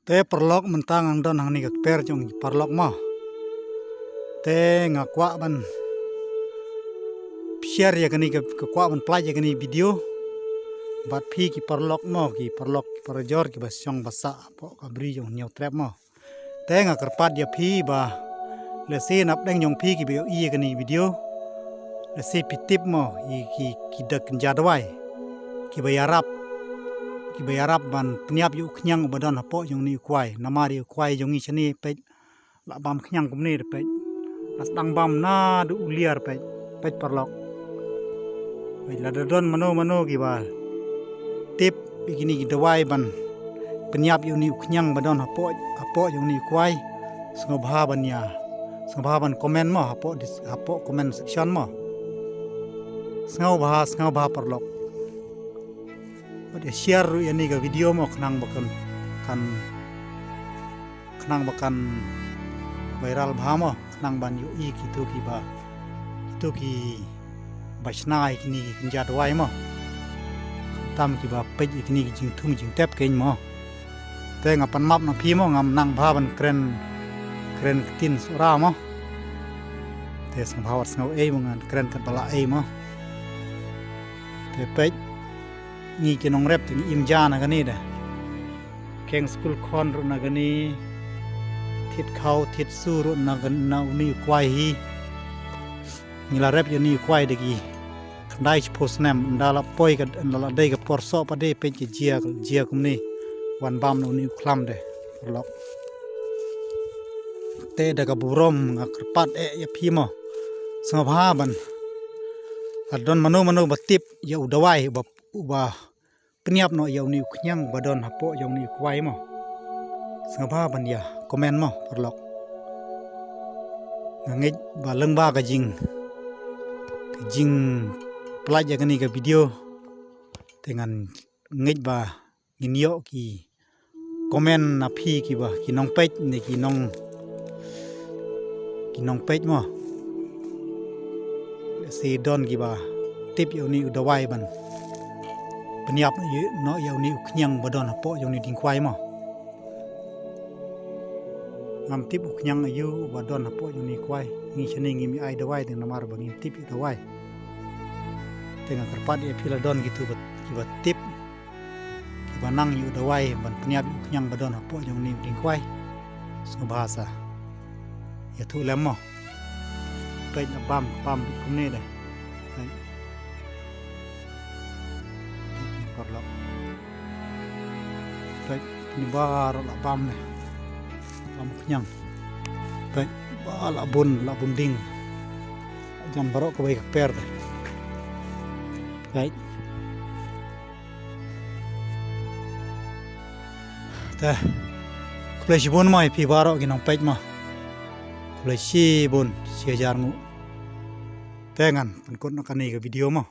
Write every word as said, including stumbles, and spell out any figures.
Te paralok, mynta ngan don hangne ka kper jong ki paralok mo. Te nga kwah ban share ïa kane ka, ka kwah ban pynlait ïa kane video bad phi ki paralok mo, ki paralok, ki parajor kiba shong ba sah hapoh ka bri jong Hynñiewtrep mo. Te nga kyrpad ïa phi ba lehse napdeng jong phi kiba ïohi ïa kane video, lehse phi tip mo, ïa ki, ki da kynja dawai kiba ïarap, kiba ïarap ban pynïap ïa u khñiang uba don hapoh jong une u kwai. Namar ïa u kwai jong ngi shane, peit, la bam khñiang kumne de, peit. La sdang bam naduh u liar, peit, peit paralok. Peit, lada don mano mano kiba tip ïa kine ki dawai ban pynïap ïa une u khñiang ba don hapoh, hapoh jong une u kwai, sngewbha ban ïa, sngewbha ban comment mo hapoh dis-, hapoh comment section mo. Sngewbha, sngewbha paralok. Bad ïa share ruh ïa kane ka video mo, khnang ba kan, kan, khnang ba kan viral bha mo, khnang ban ïohi kito kiba, kito kiba shna ïa kine ki kynja dawai mo. Khamtam kiba peit ïa kine ki jingthung jingtep kein mo. Te nga pan map na phi mo, ngam nang bha ban kren, kren ktien Sohra mo. Te sngewbha wat sngew ei mo, ngan kren katba lah ei mo. Te peit, ngi ki nongrep te ngi im ja na kane de. Kheng skul khon ruh na kane, thied khaw thied su ruh na kan-, na une u kwai hi. Ngi la rep ïa une u kwai da ki khyndai shiphew snem, ynda la poi ka, ynda la dei ka por soh pat de, peit ka jia, ka jia kumne. Wan bam na une u khlam de, paralok. Te da ka burom nga kyrpad eh ïa phi mo. Sngewbha ban, lada don mano mano ba tip ïa u dawai uba, uba pynïap noh ïa une u khñiang ba don hapoh jong une u kwai mo, sngewbha ban ïa comment mo, paralok. Nga ngeit ba lyngba ka jing, ka jingpynlait ïa kane ka video, te ngan ngeit ba ngin ïoh ki comment na phi kiba, ki nongpeit ne ki nong, ki nongpeit mo. Lehse don kiba tip ïa une u dawai ban pynïap noh ïa une u khñiang ba don hapoh jong une u dieng kwai mo. Ngam tip u khñiang aïu uba don hapoh jong une u kwai. Ngi shane ngim ïoh ai dawai, te namar ba ngim tip ïa u dawai. Te nga kyrpad ïa phi, la don kito ba, kiba tip, kiba nang ïa u dawai ban pynïap ïa u khñiang ba don hapoh jong une u dieng kwai, sngewbha sa ïathuh lem mo. Peit, la bam, bam kumne de. Peit. Paralok. Peit, kine baroh la bam ne. Bam khñiang. Peit, ba la bun, la bun dieng. Jan baroh kawei ka kper de. Peit. Te, khublei shibun mo ïa phi baroh ki nongpeit mo. Khublei shibun, shi hajar nguh. Te ngan pynkut noh kane ka video mo.